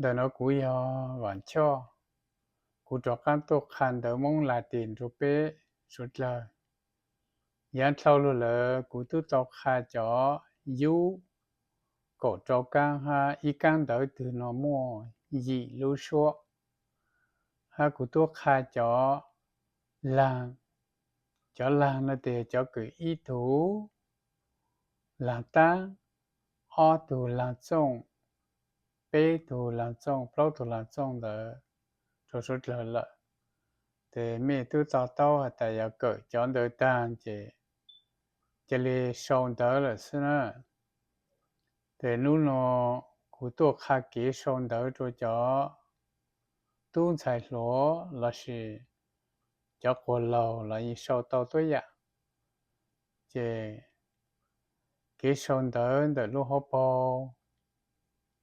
Ntawm no kuv yog Vam Choj, kuv rov qab tuaj qha ntawv Hmoob Latin rau peb suav dlawg. Yav dhau los lawm kuv twb tau qha cov yub kaum rau kaab hab ib kaab ntawv twg no muaj yim lub suab, hab kuv twb qha cov laag. Cov laag no tes cov kws ib tug laag taab, ob tug laag txooj, peb tug laag txooj, plaub tug laag txooj ntawd rau suav dlawg lawm. Ces mej twb to taub has tas yog kawm cov ntawd taag ces ca le sau ntawv lawm xwb na. Ces nub no kuv tuaj qha kev sau ntawv rua cov tub ntxhais hluas lossis cov quas laug los yeej sau tau tuab yam. Ces kev sau ntawv ntawm lub hauv paug,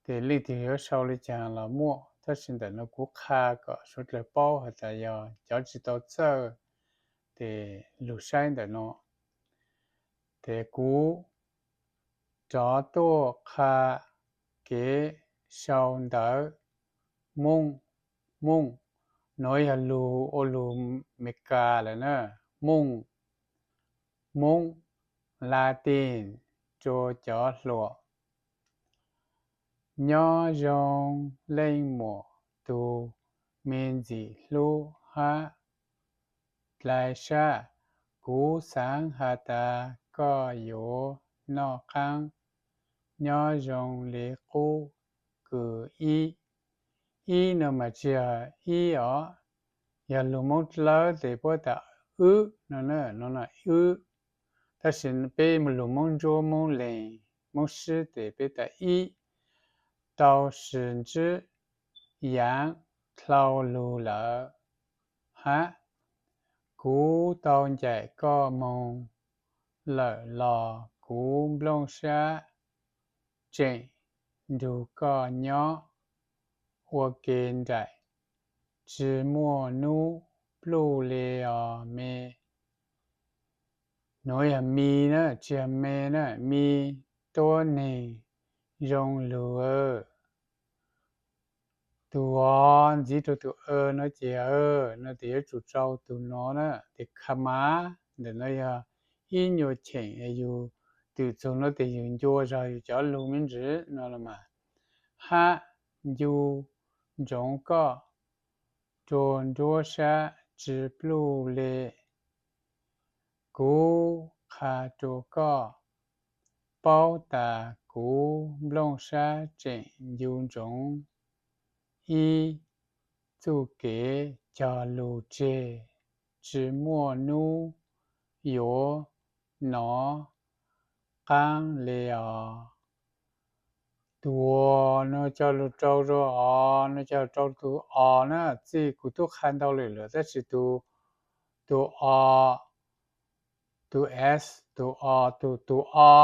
ces leej twg yuav sau le caag los muaj, tab sis ntawm no kuv qha kom suav dlawg paub has tas yog cov tsis tau txawj ces lug saib ntawm no. Ces kuv rov tuaj qha kev sau ntawv Moob. Moob, nuav yog lug ua lug Meskas lawm na. Moob, Moob, Latin rua cov hluas. Nyob zoo leej muam tug me ntxim hlub hab dlai sab, kuv xaav has tas koj yuav noj qaab. Nyob zoo li qub kws ib. Ib no mas tsis yog ib os, yog lug Moob Dlawb tes puab tas wb no, no wb. Tab sis peb lug Moob Ntsuab, Moob Leeg, Moob Sib tes peb tas ib. Tau sis ntsib yaav dlhau lug lawm hab, kuv tau ncaim koj moog lawm los kuv nplooj sab tseem nrug koj nyob ua ke nraim, tsis muaj nub pluj le os me. Nuav yog mi na, tsis yog me na, mi tuab neeg zoo lug. Tug os ntxiv rua tug e no ces, no tes yuav tsum rau tug no na, tes kha mas. Ntawm no yog ib nyuas cheem yug twm txug no tes yug ncua zog yug cov lug me ntsis no los mas. Hab ncu ntsoov koj rua nruab sab tsis pluj le. Kuv qha rua koj paub tas kuv nplooj sab tseem ncu ntsoov ib txuj kev cog lug tseg, tsis muaj nub yuav nov qaab le os. Tug no cog lug rau rua os, no cog lug rau tug os na. Txij kuv tub qha ntau lwm lawm tab sis tug o, tug s, tug o, tug, tug o,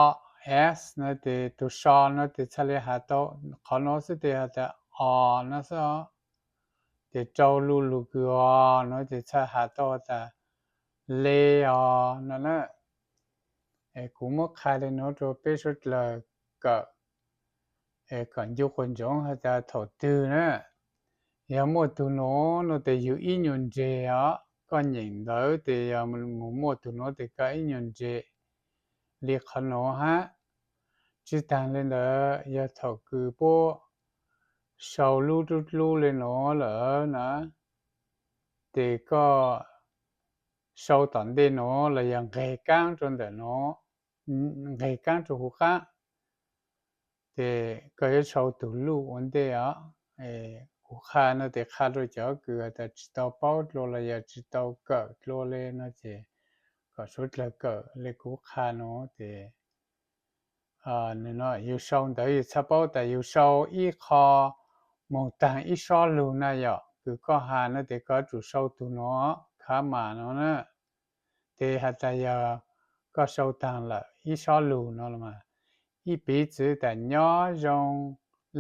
s no tes tug so no tes txhaj le has tau qhov no xwb tes has tas os no xwb os. Tes rau lu lug kws os no tes txhaj has tau has tas le os no na. Es kuv muab qha le nuav rua peb suav dlawg kawm, es kom ncu quas ntsoov has tas thaum twg na yog muaj tug nuav no tes yug ib nyuas ntseg os. Koj nyeem ntawv tes yog mus muaj tug nuav tes koj ib nyuas ntseg li qhov nuav hab. Tsi taag le ntawd yog thaum kws puab sau lub dlub dlub le nuav lawm na, tes koj sau tom ntej nuav los yog nqeg kaab rua ntawm nuav, nqeg kaab rua huv qaab, tes koj yuav sau tug luj ua ntej os. Kuv qha no tes qha rua cov kws has tas tsis tau paub dlua los yog tsis tau kawm dlua le no ces kom suav dlawg kawm le kuv qha nuav tes, no yug sau ntawv yug txhaj paub tas yug sau ib qho moog taag ib sob lug na yom. Kws koj has no tes koj yuav tsum sau tug nuav, kha mas no na. Tes has tas yog koj sau taag lawm ib sob lug no los mas, ib piv txwv tas nyob zoo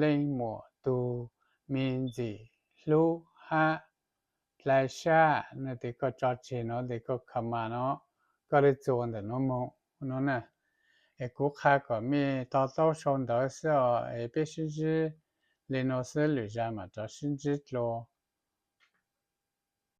leej muam tug me ntxim hlub hab dlai sab no tes koj tso tseg no tes koj kha mas no, koj le txuas ntawm nuav moog no na. Es kuv qha kom mej to taub sau ntawv xwb os, es peb sib ntsib Li nuav xwb lwm zag mam rov sib ntsib dlua.